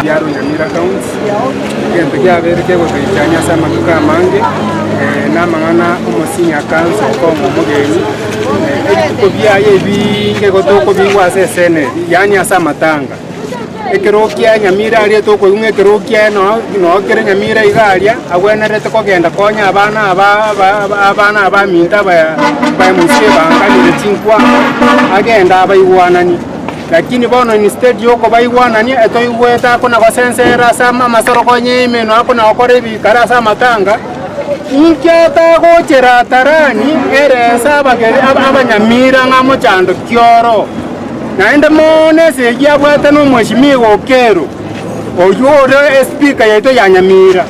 Biaro Nyamira County, egento kiabeire kegotoichania ase amatuko amange, na amang'ana omosenior counsel Okong'o Omogeni, ebituko biaye ebiinge igo tokobigwa ase eseneti, yaani ase amatanga. Ekero kia Nyamira aria tokoigwa ng'a ekero kiaye noo noo kere Nyamira iga aria, agwenerete kogenda konya abana aba aba abana abaminto aba abaemusie banganire chinkwana, agende abaigwananie. Lakini bono instead ya okobaigwanania, etoigwete akona gosensera ase amasoro konya emenwa akona gokora ebikara ase amatanga, inki atagochera atarani ere ase abageni abanyamira ng'a mochando ki oro? Naende mono esegi abwate nomweshimiwa Okello, oyio ore espika yaito ya Nyamira.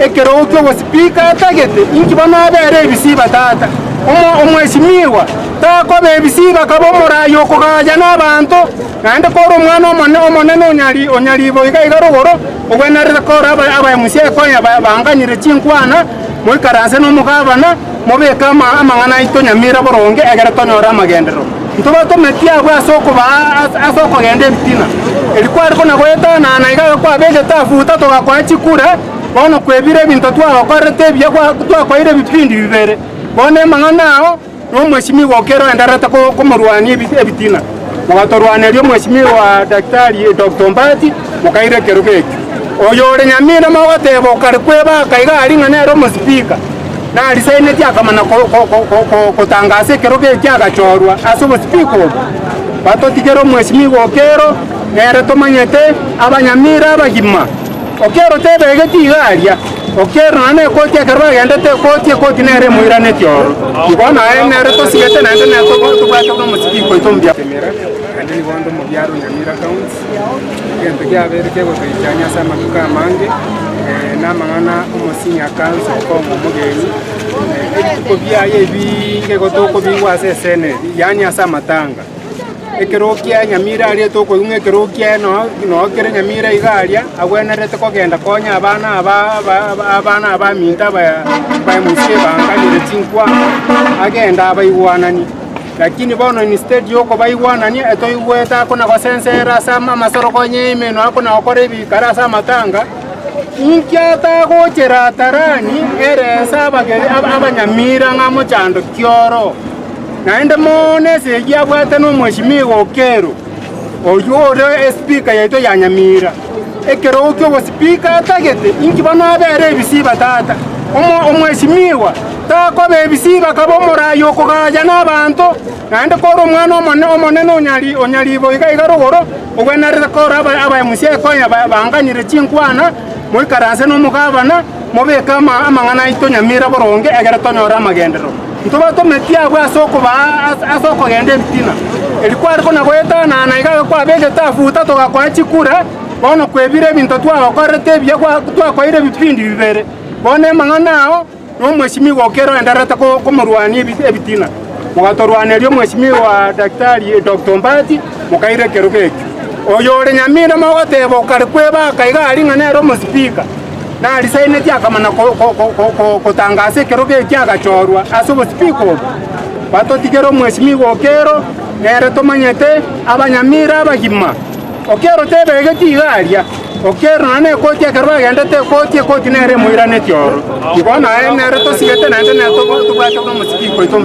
Ekerogo ki'obosipika atagete, inki bono abere ebisiba tata? Omo omweshimiwa takoba ebisiba kabe omoraai okogaya nabanto, naende kore omwana omone omonene onyari onyaribo iga iga rogoro, ogwenerete kore aba abaemusia konya ba banganyire chinkwana, moikaranse nomogabana, mobeke ama amang'ana aito Nyamira boronge egere tonyore amagenderero. Ntobatometi abwo ase okobaa ase okogenda ebitina. Erio kware kona goetanana iga kwabegete afuta togakoa chikura, bono kwebire ebinto twagokorerete ebiya twakoeire ebipindi bibere. Bono emang'ana ao nomweshimiwa okere oendererete komorwania ebitina. Mogatorwaneria omweshimiwa Daktari Doctor Ombati mokaira ekerogo ekio. Oyo ore nyamira mogoteba okare kwebaka iga aria ng'a nere omosipika. Narisaineti akamanya gotangasa ekerogo ekio agachorwa ase obosibiko obwo. Batotigere omweshimiwa Okello, nere tomanyete abanyamira abagima. Okello tebegeti iga aria, Okello nonya na ekoti ekero bagendete ekoti, ekoti nere emoiranetie oro. Igo naye nere tosigete naende nere tobwate buna omosibiko oito mbuya. Naende nigo onde omobiaro o Nyamira County. Egento kiabeire kegotoichania ase amatuko amange, namang'ana omosenior counsel Okong'o Omogeni, ebituko biaye ebiinge igo tokobigwa ase eseneti, yaani ase amatanga. Ekero kia Nyamira aria tokoigwa ng'a ekero kiaye noo noo kere Nyamira iga aria, agwenerete kogenda konya abana aba aba abana abaminto aba abaemusie banganire chinkwana, agende abaigwananie. Lakini bono instead y'okobaigwanania, etoigwete akona gosensera ase amasoro konya emenwa akona gokora ebikara ase amatanga, inki atagochera atarani ere ase abageni abanyamira ng'a mochando ki oro? Naende mono esegi abwate nomweshimiwa Okello, oyio ore espika yaito ya Nyamira. Ekerogo ki'obosipika atagete, inki bono abere ebisiba tata? Omo omweshimiwa takoba ebisiba kabe omoraai okogaya nabanto, naende kore omwana omone omonene onyari onyaribo iga iga rogoro, ogwenerete kore aba abaemusia konya ba banganyire chinkwana, moikaranse nomogabana, mobeke ama amang'ana aito nyamira boronge egere tonyore amagenderero. Ntobatometi abwo ase okobaa ase okogenda ebitina. Erio kware kona goetanana iga kwabegete afuta togakoa chikura, bono kwebire ebinto twagokorerete ebiya twakoeire ebipindi bibere. Bono amang'ana ao nomweshimiwa Okello oendererete komorwania ebitina. Mogatorwaneria omweshimiwa Daktari Doctor Ombati, mokaira ekerogo ekio. Oyo ore nyamira mogoteba okare kwebaka iga aria ng'a nere omosipika. Narisaineti akamanya gotangasa ekerogo ekio agachorwa ase obosibiko obwo. Batotigere omweshimiwa Okello, nere tomanyete abanyamira abagima. Okello tebegeti iga aria, Okello nonya na ekoti ekero bagendete ekoti, ekoti nere emoiranetie oro. Igo naye nere tosigete naende nere tobwate buna omosibiko oito.